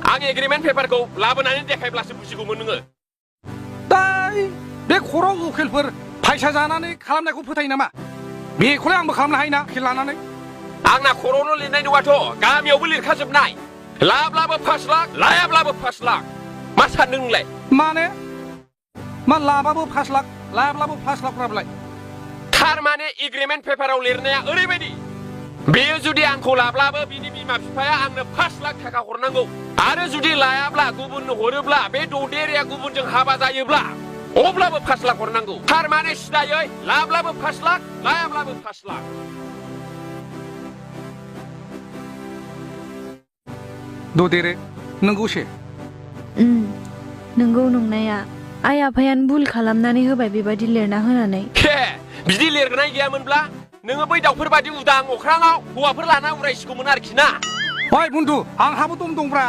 आं एग्रिमेन्ट पेपारखौ लाबोनानै देखायब्लासो बुजिगौमोन नोङो दाय बे खर' उकिलफोर फायसा जानानै खालामनायखौ फोथायो नामा बेखौलाय आंबो खालामनो हायोना उकिल लानानै आंना खर'आवनो लिरनाय नङाथ' गामियावबो लिरखाजोबनाय लाब्लाबो 5 लाख लायाब्लाबो 5 लाख मा सानदों नोंलाय माने मा लाबाबो 5 लाख लायाब्लाबो 5 लाख राबलाय थारमाने एग्रिमेन्ट पेपाराव लिरनाया ओरैबायदि बेयो जुदि आंखौ लाब्लाबो बिनि बिमा बिफाया आंनो 5 लाख थाखा हरनांगौ आरो जुदि लायाब्ला गुबुननो हरोब्ला बे ददेरेया गुबुनजों हाबा जायोब्ला अब्लाबो 5 लाख हरनांगौ थारमाने सिदायै लाब्लाबो 5 लाख लायाब्लाबो 5 लाख ददेरे नंगौसे नंगौ नंनाया आइ आफायानो भुल खालामनानै होबाय बेबायदि लिरना होनानै बिदि लिरनाय गैयामोनब्ला नोङो बै दाउफोर बादि उदां अख्राङाव हौवाफोर लाना उरायसिगौमोन आरोखि ना ओइ बुन्दु आंहाबो दम दंब्रा